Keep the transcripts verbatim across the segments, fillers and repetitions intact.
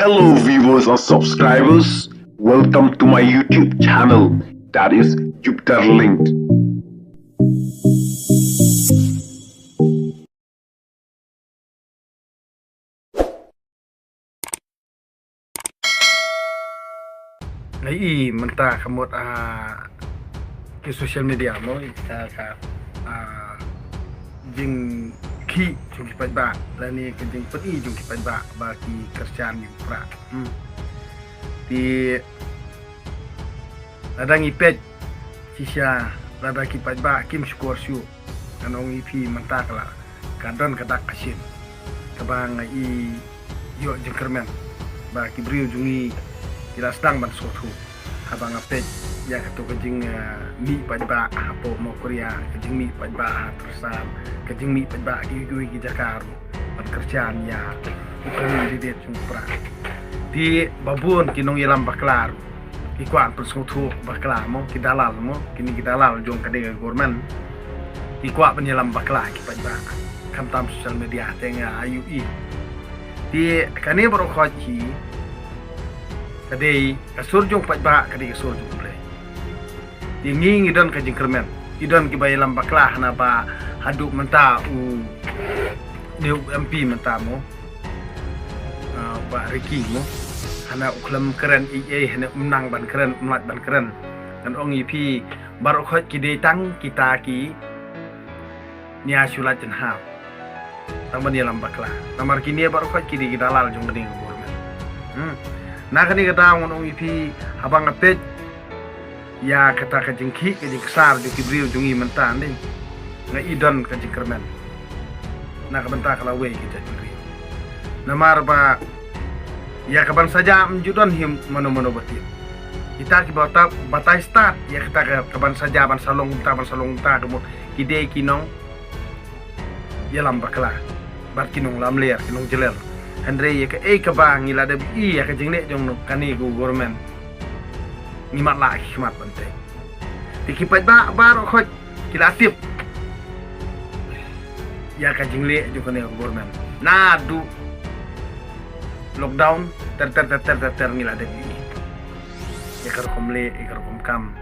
Hello, viewers and subscribers. Welcome to my YouTube channel, that is Jupiter Linked. Nga i mynta ka mut, ah, ki social media mo, ka, ka, ah, jingkhih jong ki paidbah, lane ka jingpyni jong ki paidbah ba ki Khristan ki pra. Hmm. Te lada ngi peit shisha, lada ki paidbah kim shukor shuh, ngan ong ïa phi mynta ka la, ka don ka dak ka shin kaba nga i ïoh jingkyrmen ba ki briew jong ngi ki la sdang ban sngewthuh. Haba nga peit ïa kato ka jing, eh, mih paidbah hapoh Mawkyrwat, ka jingmih paidbah ha Tyrsad, ka jingmih paidbah kiwei kiwei ki jaka ruh ban kyrshan ïa u kane u dei dei jong u pra. Te ba bun ki nongïalam bakla ruh ki kwah ban pynsngewthuh bakla mo, ki dalal mo, kine ki dalal jong kane ka government. Ki kwah ban ïalam bakla ki paidbah, khamtam social media te nga ïohi. Te kane baroh khoit hi ka dei ka sur jong paidbah, ka dei ka sur jong U Blei. Te ngi ngi don ka jingkyrmen, ngi don kiba ïalam bakla hana ba haduh mynta u, ne u M P mynta mo, ah, Bah Ricky mo, hana u khlem kren ei ei, hana um nang ban kren, um lait ban kren. Ngan ong ïa phi, baroh khoit ki dei tang kita ki nia shu lait jynhap tang ban ïalam bakla. Namar kine baroh khoit ki dei ki dalal jong kane ka government. Hmm. Na kane ka daw ngan ong ïa phi, haba nga peit ïa kata ka jingkhih ka jingksar jong ki briew jong ngi mynta, nga i don ka jingkyrmen na ka bynta ka lawei ka jaitbynriew. Namar ba ïa ka ban sa jia ym ju don hi mano mano ba tip. Kita kiba tap batai stad ïa kata ka, ka ban sa jia, ban sa long kumta, ban sa long kumta, ka mut ki dei ki nongïalam bakla bad ki nonglamler, ki nongjlel. Hynrei ïa kaei kaba ngi la dep i ïa ka jingleh jong kane ka government, ngi matlah ki khmat ban tei. Te ki paidbah baroh khoit ki la tip ïa ka jingleh jong kane ka government. Naduh lockdown ter ter ter ter ter ter ngi la dep i ïa ka rukom leh, ïa ka rukom kam,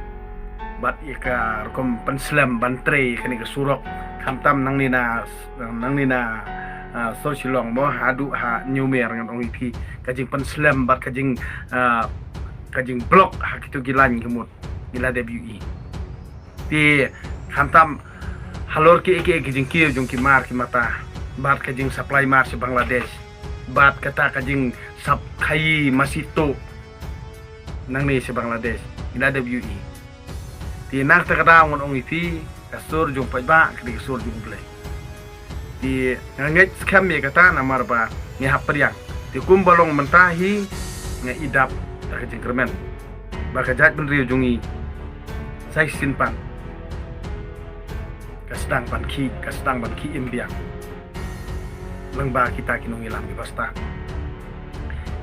bad ïa ka rukom pynslem ban trei ïa kane ka surok. Khamtam nangne na, nangne na, ah, Sor Shillong mo, haduh ha Newmer, ngan ong ïa phi, ka jingpynslem bad ka jing, ah, ka jingblock ha kito ki lain ka mut ngi la dep ïohi. Te khamtam halor kiei kiei ki jingkiew jong ki mar ki mata, bad ka jingsupply mar sha Bangladesh, bad kata ka jingsap khaïi masi tuh nangne sha Bangladesh, ngi la dep ïohi. Te na kata ka daw ngan ong ïa phi, ka sur jong paidbah ka dei ka sur jong U Blei. Te nga ngeit skhem ïa kata namar ba ngi hap pdiang. Te kumba long mynta hi, nga i dap da ka jingkyrmen ba ka jaitbynriew jong ngi sa shisien pat ka sdang ban khih, ka sdang ban khih im biang lyngba kita ki nongïalam kiba stad.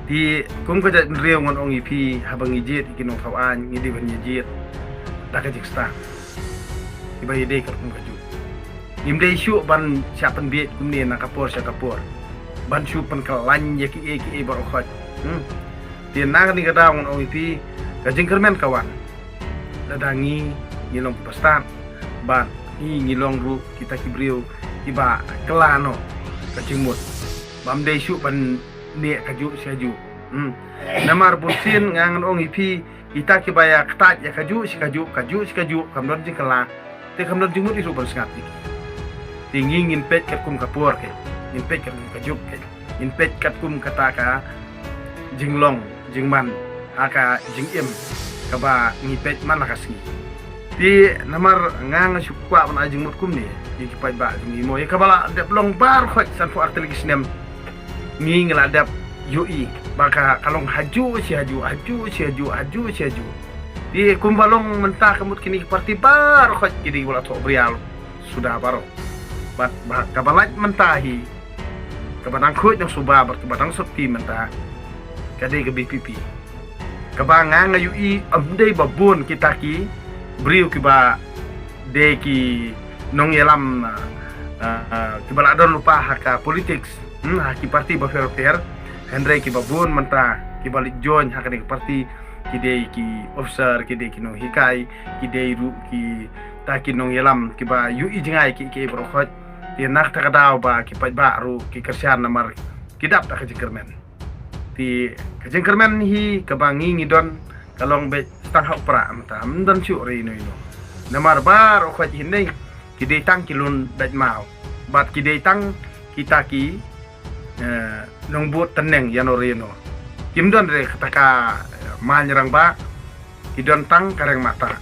Te kum ka jaitbynriew ngan ong ïa phi, haba ngi jied ïa ki nongthaw aiñ, ngi dei ban ïa jied da ka jingstad, kiba ïadei katkum kajuh. Ngim dei shuh ban shah pynbieit kumne na ka por sha ka por, ban shu pynkyllain ïa kiei kiei baroh khoit. Hmm. Te na kane ka daw ngan ong ïa phi, ka jingkyrmen ka wan lada ngi ngi long kiba stad, bad ngi ngi long ruh kita ki briew kiba kylla noh ka jingmut, bym dei shuh ban neh kajuh shi kajuh. Hmm. Namar bunsien nga ngan ong ïa phi, kita kiba ïa kyntait ïa kajuh shi kajuh, kajuh shi kajuh, kam don jingkylla, te kam don jingmut ïa ruh ban sngap ïa ki. Te ngi ngin peit katkum ka por keiñ, ngin peit katkum kajuh keiñ, ngin peit katkum kata ka jinglong jingman ha ka jingim kaba ngi peit man la ka sngi. Te namar nga nga shu kwah ban ai jingmut kumne ïa ki paidbah jong ngi mo, ïa kaba la dep long baroh khoit sanphew ar tylli ki snem, ngi ngi la dep ïohi ba ka, ka long hajuh shi hajuh, hajuh shi hajuh, hajuh shi hajuh. Te kumba long mynta ka mut kine ki parti baroh khoit ki dei ba la thoh bria suda baroh. Bad ba kaba lait mynta hi, kaba dang khuid dang suba bad kaba dang sopti mynta, ka dei ka B P P. Kaba nga nga ïohi ym dei ba bun kita ki briew kiba dei ki nongïalam, ah, ah, kiba la don lypa ha ka politics, hmm, ha ki parti bapher bapher. Hynrei kiba bun mynta kiba leit join ha kane ka party, ki dei ki officer, ki dei ki nonghikai, ki dei ruh kita ki nongïalam kiba ïohi jngai ki, ki baroh khoit. Te na kata ka daw ba ki paidbah ruh ki kyrshan namar ki dap da ka jingkyrmen. Te ka jingkyrmen hi kaba ngi ngi don ka long beit tang ha u Prah mynta, ym don shuh re ino ino. Namar baroh khoit hynrei ki dei tang ki lun dait maw bad ki dei tang kita ki, eh, nongbud tneng ïano re ïano. Kim don re kata ka, eh, main rangbah, ki don tang ka reng mata.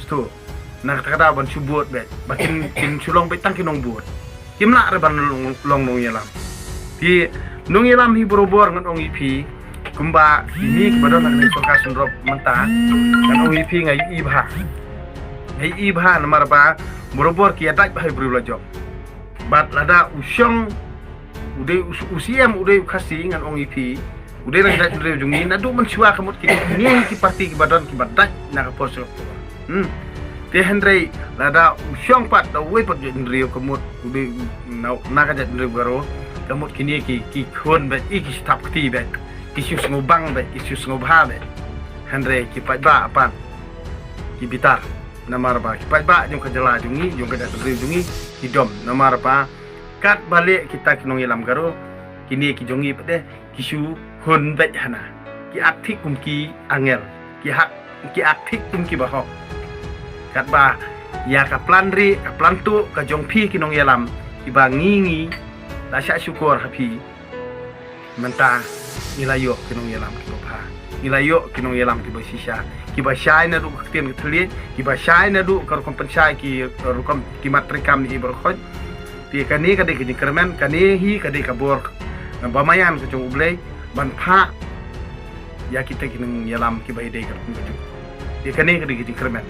Stu na kata ka daw ban shu bud beit ba kin, kin shu long beit tang ki nongbud. Kim lah re ban long, long nongïalam. Te nongïalam hi barobor ngan ong ïa phi, kumba kine kiba don ha kane ka sorkar synrop mynta, ngan ong ïa phi nga ïohi bha. Nga ïohi bha namar ba barobor ki ïa dait bha ïa u briew la jong. Bad lada u shong u dei u, u CM u dei u Khasi, ngan ong ïa phi, u dei nang jaitbynriew jong ngi naduh mynshuwa ka mut kine, kine ki party kiba don kiba dait na ka por sha ka por. Hmm. Te hynrei lada u shong pat da uwei pat jaitbynriew ka mut u dei u, na, na ka jaitbynriew Garo, ka mut kine ki, ki khun beit, i ki shu thap kti beit, ki shu sngewbang beit, ki shu sngewbha beit. Hynrei ki paidbah pat ki bitar namar ba ki paidbah jong ka jylla jong ngi, jong ka jaitbynriew jong ngi, ki dom namar ba katba leh kita ki nongïalam Garo, kine ki jong ngi pat de ki shu hun beit hana. Ki act thik kum ki angel, ki hak, ki act thik kum ki bahok. Katba ïa ka plan ri, ka plan tuh ka jong phi ki nongïalam, kiba ngi ngi la shah shukor ha phi. Mynta ngi la ïoh ki nongïalam kiba bha, ngi la ïoh ki nongïalam kiba shisha, kiba shai naduh ka ktien ka thylliej, kiba shai naduh ka rukom pynshai ki rukom ki mat treikam ïa i baroh khoit. Te kane ka dei ka jingkyrmen, kane hi ka dei ka bor ba maïan ka jong U Blei ban phah ïa kita ki nongïalam kiba ïadei katkum ka juk. Te kane ka dei ka jingkyrmen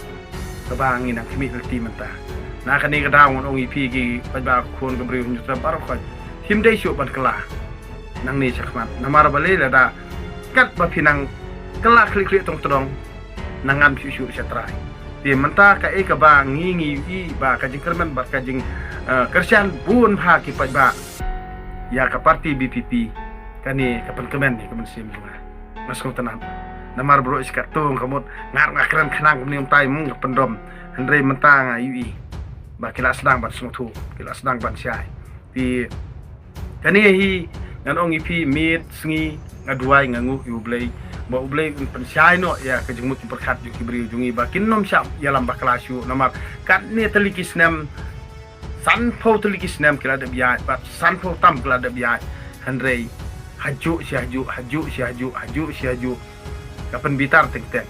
kaba ngi nang khmih lynti mynta. Na kane ka daw ngan ong ïa phi ki paidbah khun ka Bri u Hynñiewtrep baroh khoit, phim dei shuh ban kylla nangne shakhmat namar balei lada katba phi nang kylla khlieh khlieh tong tdong nang ngam shuh shuh sha trai. Te mynta kaei kaba ngi ngi ïohi ba ka jingkyrmen bad ka jing, eh, kyrshan bun bha ki paidbah ïa ka party B P P. Kane ka pynkmen ïa ka mynsiem jong nga. Nga sngewtynnat namar baroh shi katto ka mut nga, nga kren khnang kumne kumtai, hmm, nga pyndom. Hynrei mynta nga ïohi ba ki la sdang ban sngewthuh, ki la sdang ban shai. Te kane hi ngan ong ïa phi, miet sngi nga duwai nga nguh ïa U Blei ba U Blei un pynshai noh ïa ka jingmut jingpyrkhat jong ki briew jong ngi ba kin nym shah ïalam bakla shuh namar katne tylli ki snem, sanphew tylli ki snem ki la dep ïaid bad sanphew tam ki la dep ïaid. Hynrei hajuh shi hajuh, hajuh shi hajuh, hajuh shi hajuh ka pynbitar teng teng.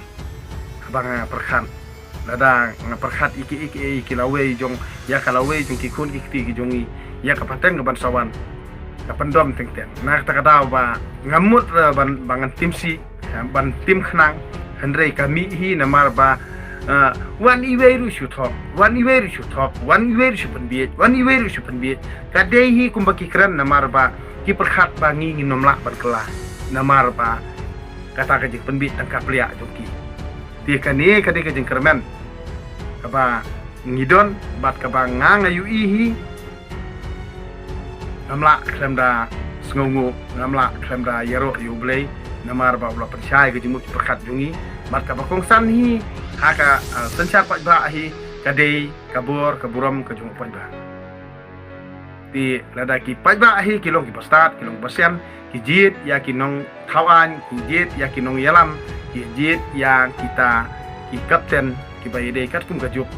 Haba nga pyrkhat, lada nga pyrkhat ïa ki, ïa ki, ïa ki lawei jong, ïa ka lawei jong ki khun ki kti ki jong ngi, ïa ka pateng ka ban sa wan, ka pyndom teng teng. Na kata ka daw ba nga mut, eh, ban, ba ngan tim sih, eh, ban tim khnang. Hynrei ka mih hi namar ba, eh, wan iwei ruh shu thok, wan iwei ruh shu thok, wan iwei ruh shu pynbiej, wan iwei ruh shu pynbiej. Ka dei hi kumba ki kren namar ba ki pyrkhat ba ngi ngin nym lah ban kylla namar ba kata ka jingpynbiej tang ka pliah jong ki. Te kane ka dei ka jingkyrmen kaba ngi don bad kaba nga nga ïohi hi. Ngam lah khlem da sngewnguh, ngam lah khlem da ïaroh ïa U Blei namar ba u la pynshai ka jingmut jingpyrkhat jong ngi. Bad kaba kongsan hi ha ka, ah, synshar paidbah hi ka dei ka bor ka burom ka jong u paidbah. Te lada ki paidbah hi ki long kiba stad, ki long kiba sian, ki jied ïa ki nongthaw aiñ, ki jied ïa ki nongïalam, ki jied ïa kita ki kapten kiba ïadei katkum ka juk.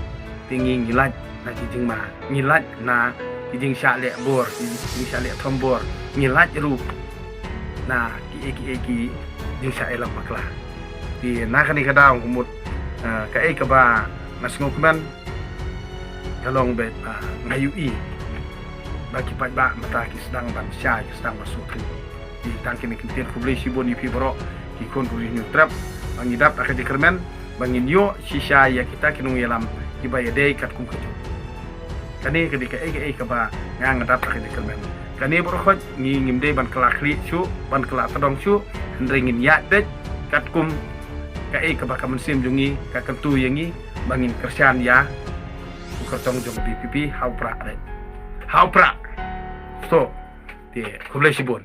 Te ngi ngi lait na ki jingma, ngi lait na ki jingshah leh bor, ki jingshah leh thombor, ngi lait ruh na kiei kiei ki jingshah ïalam bakla. Te na kane ka daw ka mut, eh, kaei kaba nga sngewkmen ka long ba, ah, nga ïohi ba ki paidbah mynta ki sdang ban shai, ki sdang ban sngewthuh. Te tang kine ki ktien, khublei shibun ïa phi baroh ki khun ka Bri u Hynñiewtrep ba ngi dap da ka jingkyrmen ba ngin ïoh shisha ïa kita ki nongïalam kiba ïadei katkum ka juk. Kane ka dei kaei kaei kaba nga nga dap da ka jingkyrmen. Kane baroh khoit ngi ngim dei ban kylla khlieh shuh, ban kylla tdong shuh, hynrei ngin ïaid beit katkum kaei kaba ka mynsiem jong ngi ka kyntu ïa ngi ba ngin kyrshan ïa u kyrtong jong B P P ha u Prah re. Ha u Prah. So, te khublei shibun.